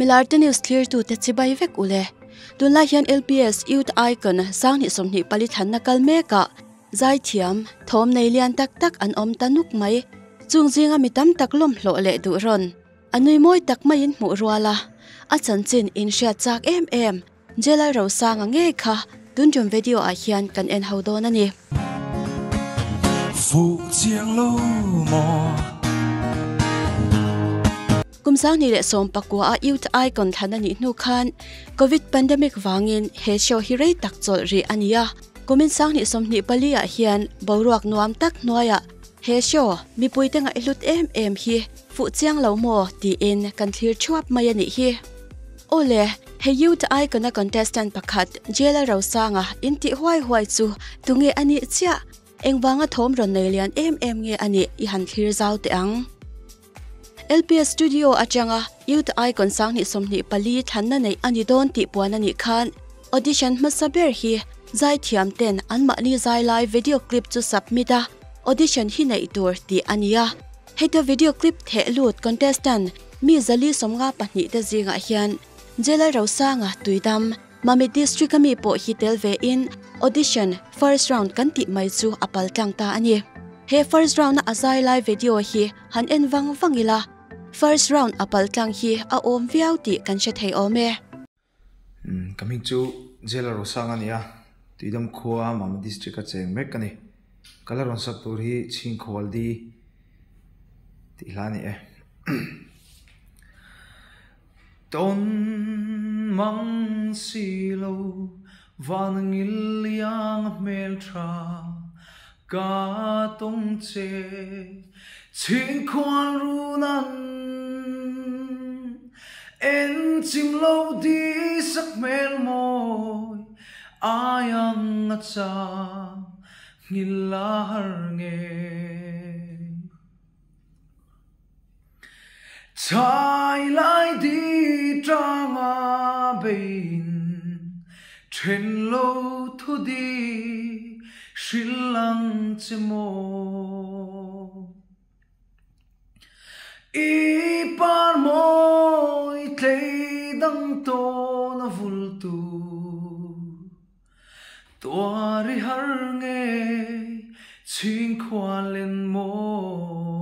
Milarte news thlirtute chibai vek ule. Tunlai hian LPS Youth Icon 2024 thlanna kal mekah zaithiam thawm nei lian tak tak an awm ta nuk mai. Chung zinga mi tam tak lawm hlawh leh duh rawn. A nui mawi tak maiin hmuh rual a, a chanchin in hriat chak em em. Jelal Rosanga ngei kha tun tum video ah hian kan en ho dawn a ni. Fuh chiang lo maw? Kum 2019 a Youth Icon thlan a nih hnu khan Covid pandemic vangin he show hi rei tak chawlh rih a ni a. Kumin 2024 ah hian boruak nuam tak hnuaiah he show mipuite ngaihhlut em em hi fuh chiang lo maw tiin kan thlir thuap mai a nih hi. Awle, he Youth Icon a contestant pakhat Jela Rosanga in tih huai huai chu tunge a nih chiah? Engvanga thawm rawn nei lian em em nge a nih i han thlir zau teh ang. LPS Studio atanga Youth Icon 2024 thlanna neih a ni dawn tih puan a nih khan audition hmasa ber hi zaithiam ten anmahni zai lai video clip chu submit a, audition hi neih tur tih a ni a. Heta video clip theh lut contestant mi 452 te zingah hian Jelal Rosanga Tuidam, Mamit District a mi pawh hi tel ve in audition first round kan tih mai chu a pal tlang ta a ni. He first round a a zai lai video hi han en vang vang ila, first round a pal tlang hi a awm viau tih kan hre thei awm e. Ka hming chu Jela Rosang a ni a, Tuidam khua Mamit District a cheng mek a ni. Ka la rawn sak tur hi Chhingkhual di tih hla a ni e. Tawn mang si lo van ngil liang a hmel tha ka tawng che Chhingkhual runan en chim lo di sak hmel mawi ai ang a chang ngil la har nge. Chai lai di tanga bein then lo thu di hrilh ang che maw. I par mawi tlei dang tawn a vul tu tuar i har nge chhingkhua len mawi.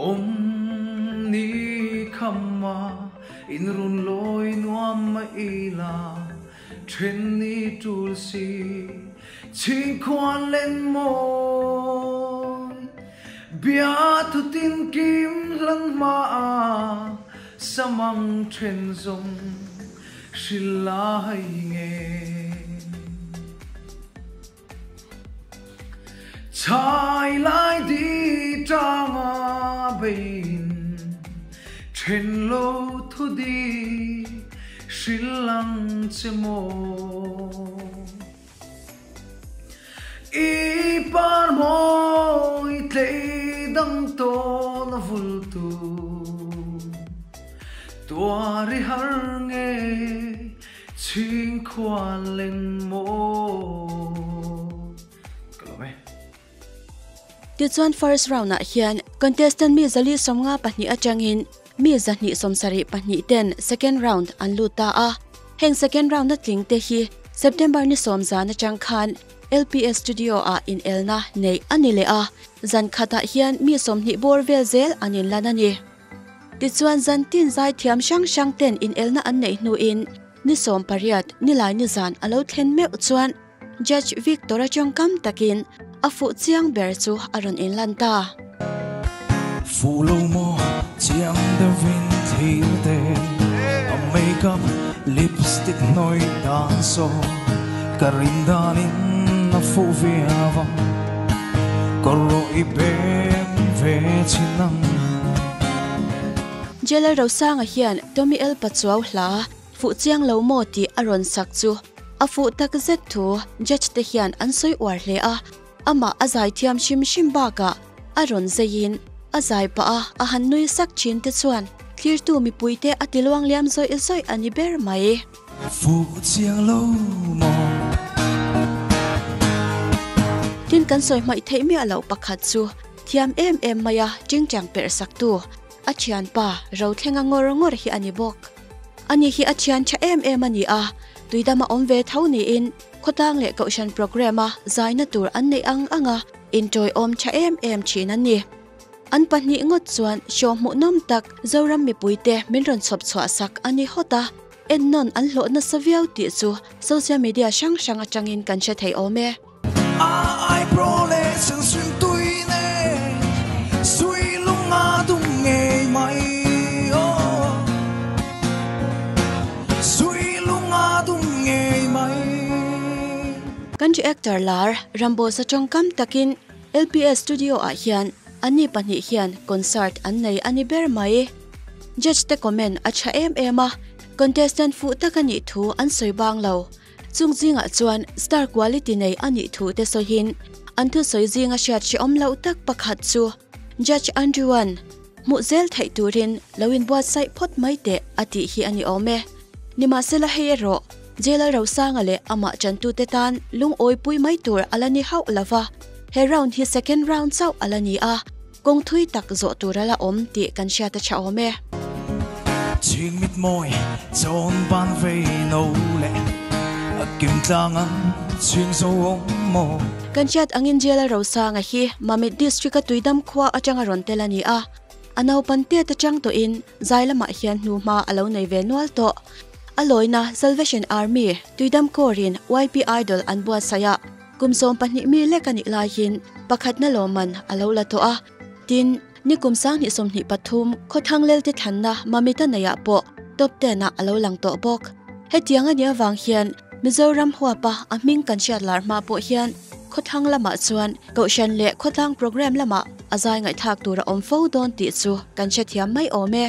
Awm ni khama in run lawi nuam mai ila then ni tul si chhingkhua len mawi. Bia thu tin kim hlan hma a samang then zawng hrilh lai nge. Chai lai di tanga bein then lo thu di hrilh ang che maw. I par mawi tlei dang tawn a vul tu tuar i har nge chhingkhua len mawi. Ka lawm e. Tichuan first round ah hian contestant mi 452 atangin mi 272 ten second round an lut ta a. Heng second round a tling te hi September ni 10 zan atang khan LPS Studio ah in elna nei a ni leh a, zan khatah hian mi 20 bawr vel zel an in lan a ni. Tichuan zan tin zai thiam hrang hrang ten in elna an neih hnuin ni 18 nilai ni zan a lo thlen meuh chuan Judge Victor a tawngkam takin a fuh chiang ber chu a rawn in lan ta. Fuh lo maw chiang deuhin thlir te, a makeup lipstick hnawih dan saw ka rin danin a fuh viau ang, ka rawh i pek ve chin ang. Jailer Rosanga hian Tommy El Pachuau hla fuh chiang lo maw tih a rawn sak chu a fuh tak zet thu judge te hian an sawi uar hle a, amah a zai thiam hrim hrim bakah a rawn zeiin a zai pah a, a han nui sak thin te chuan thlirtu mipuite a ti luang liam zawih zawih a ni ber mai. Fuh chiang lo maw? Tin kan sawi hmaih theih miah loh pakhat chu thiam em em mai a tingtang perh sak tu. a thianpa Rothlenga ngawr ngawr hi a ni bawk. Ani hi a thian tha em em a ni a, tuidama awm ve tho niin khawtlang leh kohhran programme a zaina tur an neih ang ang a, intawiawm tha em em thin an ni. An pahnih ngawt chuan show hmuhnawm tak Zoram mipuite min rawn chhawp chhuah sak a ni hawt a, ennawn an hlawh nasa viau tih chu social media hrang hrang atangin kan hre thei awm e. Kan reactor lar Ramboss atangkam takin LPS Studio ah hian anni pahnih hian concert an nei a ni ber mai. Judge te comment a tha em em a, contestant fuh tak a nih thu an sawi bang lo. Chung zingah chuan star quality nei a nih thu te sawiin an thusawi zinga hriat hrehawm loh tak pakhat chu Judge Andrew-a'n hmuh zel theih turin lo inbuatsaih phawt mai teh a tih hi a ni awm e. Nimahsela hei erawh Jailal Rosanga leh amah chantute tan lungawipui mai tur a la ni hauh lo va, he round hi second round chauh a la ni a, kawng thui tak zawh tur a la awm tih kan hriat a tha awm e. Chhingmit mawi chawn ban vei no leh a kim tlang ang chhing zo awm maw. Kan hriat angin Jailal Rosanga hi Mamit District-a Tuidam khua atanga rawn tel a ni a, a naupan tiat atang tawhin Zai lamah hian hnuhma a lo nei ve nual tawh. A lawina Salvation Army, Tuidam Corps-in YP Idol an buatsaih a, kum 12 mi lek a nih laiin pakhatna lawmman a lo la tawh a. Tin, nikum 2023 Khawthlang Lelte thlanna Mamita neiah pawh top ten-ah a lo lang tawh bawk. Hetiang a nih avang hian Mizoram huapa a hming kan hriat lar hma pawh hian Khawthlang lamah chuan Kohhran leh khawtlang programme lamah a zai ngaihthlak tur a awm fo dawn tih chu kan hrethiam mai awm e.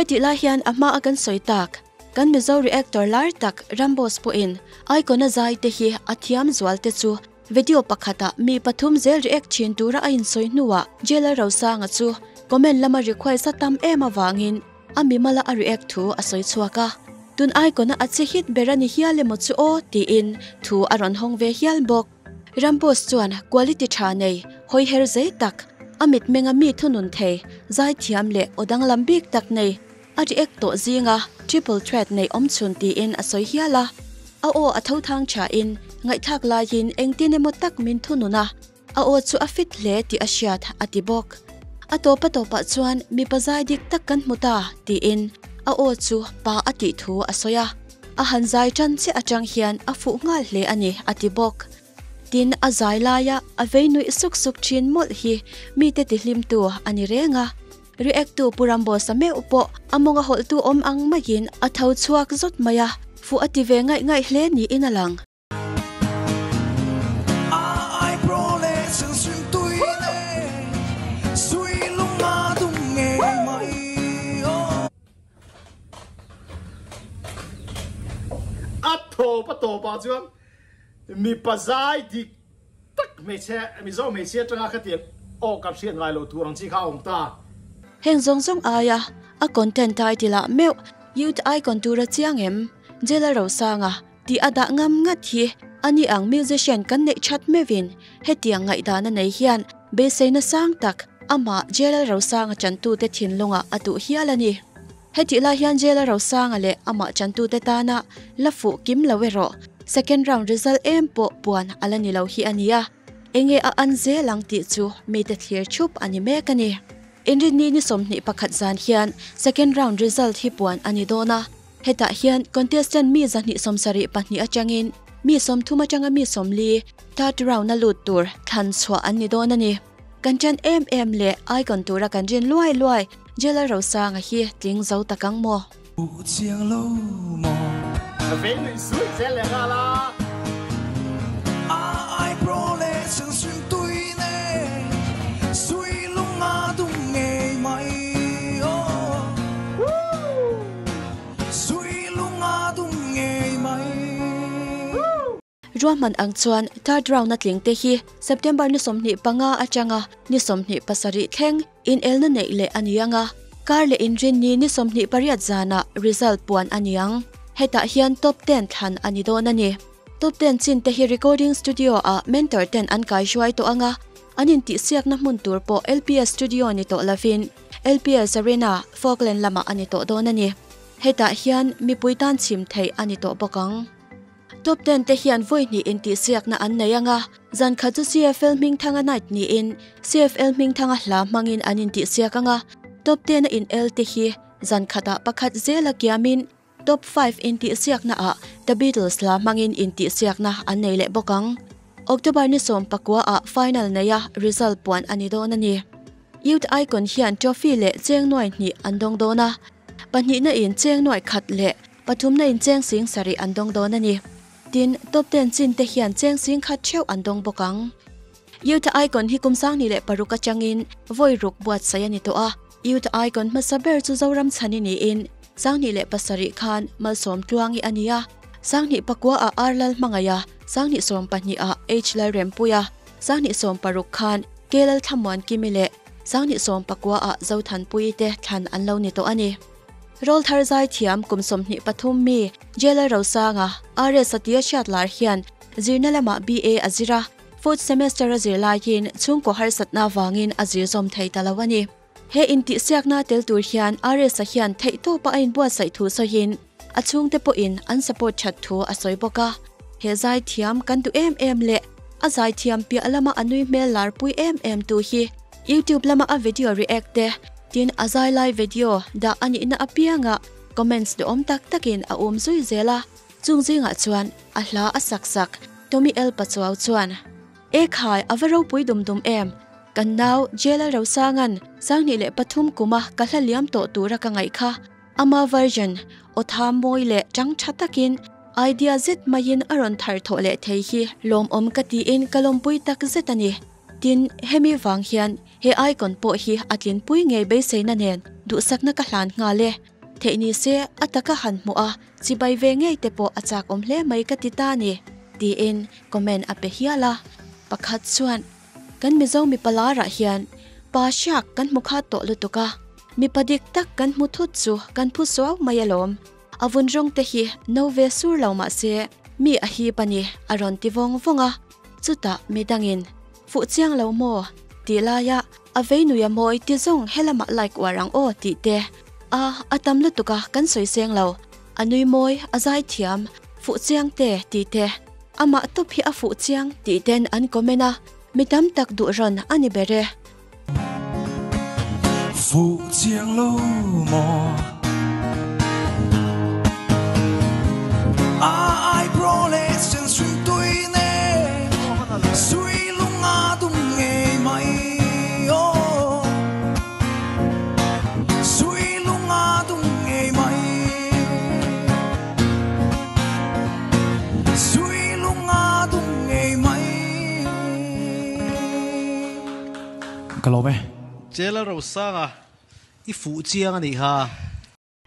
Hetih lai hian a hma a kan sawi tak, kan Mizo reactor lar tak Ramboss pawhin Icon a zai te hi a thiam zual te chu Video pakhatah mi pathum zel react thin tura a insawi hnuah Jailer Rosanga chu comment lama request a tam em avangin a mimala a react thu a sawi chhuak a. Tun icon-a a che hit ber a ni hial emaw chu aw tiin thu a rawn hawng ve hial bawk. Ramboss chuan quality tha nei, hawi her zei tak, a mitmenga mi thunun thei, zaithiam leh aw danglam bik tak nei a react tawh zinga triple threat nei awm chhun tiin a sawi hial a. A aw a tho thang thain ngaihthlak laiin engtin emaw tak min thunun a, a aw chu a fit hle tih a hriat a ti bawk. A tawp a tawpah chuan mipa zai dik tak kan hmu ta tiin a aw chu pa a tih thu a sawi a. A han zai tan chiah atang hian a fuh nghal hle a ni a ti bawk. Tin, a zai laia a vei nuih suk suk thin mawlh hi mite tihlimtu a ni reng a. React tu Pu Ramboss-a meuh pawh a mawnga hawlhtu awm ang maiin a tho chhuak zawt mai a, fuh a ti ve ngaih ngaih hle niin a lang. A tawp a tawpah chuan mipa zai dik tak hmeichhe Mizo hmeichhia atanga khatiang aw ka hriat ngai lo tur ang chi kha a awm ta. Heng zawng zawng aia a content title ah meuh Youth Icon tura chiang em? Jela Rosanga tih a dah ngam ngat hi a ni ang musician kan neih that meuhin hetiang ngaihdan a nei hian beiseina sang tak amah Jela Rosanga chantute thinlungah a duh hial a ni. Hetih lai hian Jela Rosanga leh amah chantute tana la fuh kim lo erawh second round result em pawh puan a la ni lo hi a ni a, enge a an zel ang tih chu mite thlir thup a ni mek a ni. Inrinni ni 21 zan hian second round result hi puan a ni dawn a, hetah hian contestant mi 274 atangin mi 30 atanga mi 40 third round a lut tur thlan chhuah an ni dawn a ni. Kan ṭan em em leh icon tura kan rin luai luai Jailer Rosanga hi tling zo tak ang maw? Chiang lo maw? Vei nuih zui zel leh nghal a. A eyebrow leh sam tui nen sui lung a dum ngei mai aw. Sui lung a dum ngei mai. Ruahman ang chuan third round a tling te hi September ni 25 atanga ni 27 thleng inelna neih leh a ni ang a. Kar leh inrinni ni 28 zana result puan a ni ang. Hetah hian top 10 thlan a ni dawn a ni. Top 10 chin te hi recording studio ah mentor ten an kai hruai tawh ang a. An intihsiakna hmun tur pawh LPS studio ni tawh lovin LPS Arena, Falkland lamah a ni tawh dawn a ni. Hetah hian mipui tan chhim theih a ni tawh bawk ang. Top 10 te hian vawi hnih intihsiakna an nei ang a, zan khat chu CFL Hmingthanga Night niin CFL Hmingthanga hla hmangin an intihsiak ang a, Top 10 a inel te hi zan khatah pakhat zela kiamin Top 5 intihsiakna ah The Beatles hla hmangin intihsiakna an nei leh bawk ang. October ni 19 ah final neia result puan a ni dawn a ni. Youth Icon hian trophy leh cheng nuai hnih an dawng dawn a, pahnihna in cheng nuai khat leh pathumna in cheng sing sarih an dawng dawn a ni. Tin, top 10 chin te hian cheng sing khat theuh an dawng bawk ang. Youth Icon hi kum 2006 atangin vawi ruk buatsaih a ni tawh a. Youth Icon hmasa ber chu Zoram chhani niin 2007 khan Malsawm Tluangi a ni a. 2009 ah R Lal Hmangaih a, 2012 ah H Lal Rempui a, 2016 khan K Lal Thlamuan Kimi leh 2019 ah Zothanpui te thlan an lo ni tawh a ni. Rawlthar zai thiam kum 23 mi Jailer Rosanga RS Satia hriat lar hian zirna lamah BA a zir a, fourth semester a zir laiin chhungkaw harsatna vangin a zir zawm thei ta lo a ni. He intihsiakna tel tur hian RS a hian theih tawpa a inbuatsaih thu sawiin a chhungte pawhin an support that thu a sawi bawk a. He zai thiam kan duh em em leh a zai thiam piah lama a nui hmel lar pui em em tu hi YouTube lama a video react te tin a zai lai video dah a nihna apianga comments duhawm tak takin a awm zui zel a. Chung zingah chuan a hla a sak sak Tommy L Pachuau chuan e khai a va ropui dum dum em kan nau Jailer Rosangan 2003 kuma ka hla liam tawh tura ka ngaih kha ama version otha mawi leh tang tha takin idea zet maiin a rawn thar thawh leh thei hi lawm awm ka tiin ka lawmpui tak zet a ni. Tin hemi wang hian he icon pawh hi a tlinpui ngei beiseina nen duhsakna ka hlan nghal e. Theih ni se ataka han hmu a chibai ve ngei te pawh a chak awm hle mai ka ti ta ni tiin comment a pe hial a. Pakhat chuan kan Mizo mi palarah hian pa hriak kan hmu kha tawh lutuk a, mi padik tak kan hmu thut chu kan phu suau mai alawm. A vun rawng te hi no ve sur lo mah se mi a hi pani a rawn ti vawng vawng a. Chutah mi dangin fuh chiang lo maw ti laia a vei nui a mawi ti zawng helama like uar ang aw ti te a atam lutuk a kan sawi seng lo. A nui mawi a zai thiam fuh chiang te ti te ama tup hi a fuh chiang ti ten an comment a mi tam tak duh rawn a ni bere. Fuh chiang lo maw? A eyebrow leh sen sui tui nen sui lung a dum ngei mai aw. Sui lung a dum ngei mai. Sui lung a dum ngei mai. Ka lawm e. Jailer Rosanga i fuh chiang a ni kha.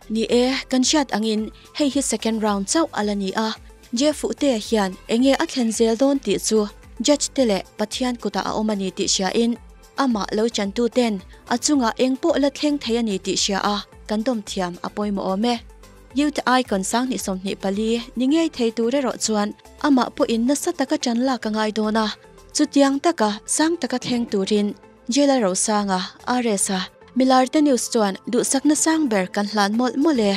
Ni e kan hriat angin hei hi second round chauh ala ni a. Je fuh te hian enge a thlen zel dawn tih chu judge te leh Pathian kutah a awm a ni tih hria in ama lo chantu ten a chunga eng pawh la thleng thei a ni tih hria a kan dawm thiam a pawimawh awm e. Youth Icon 2024 ni ngei thei tur erawh chuan ama pawhin nasa taka chan lak a ngai dawn a. Chutiang taka sang taka thleng turin Jailer Rosanga RS a Milar te news chuan duhsakna sang ber kan hlan mawlh mawlh e.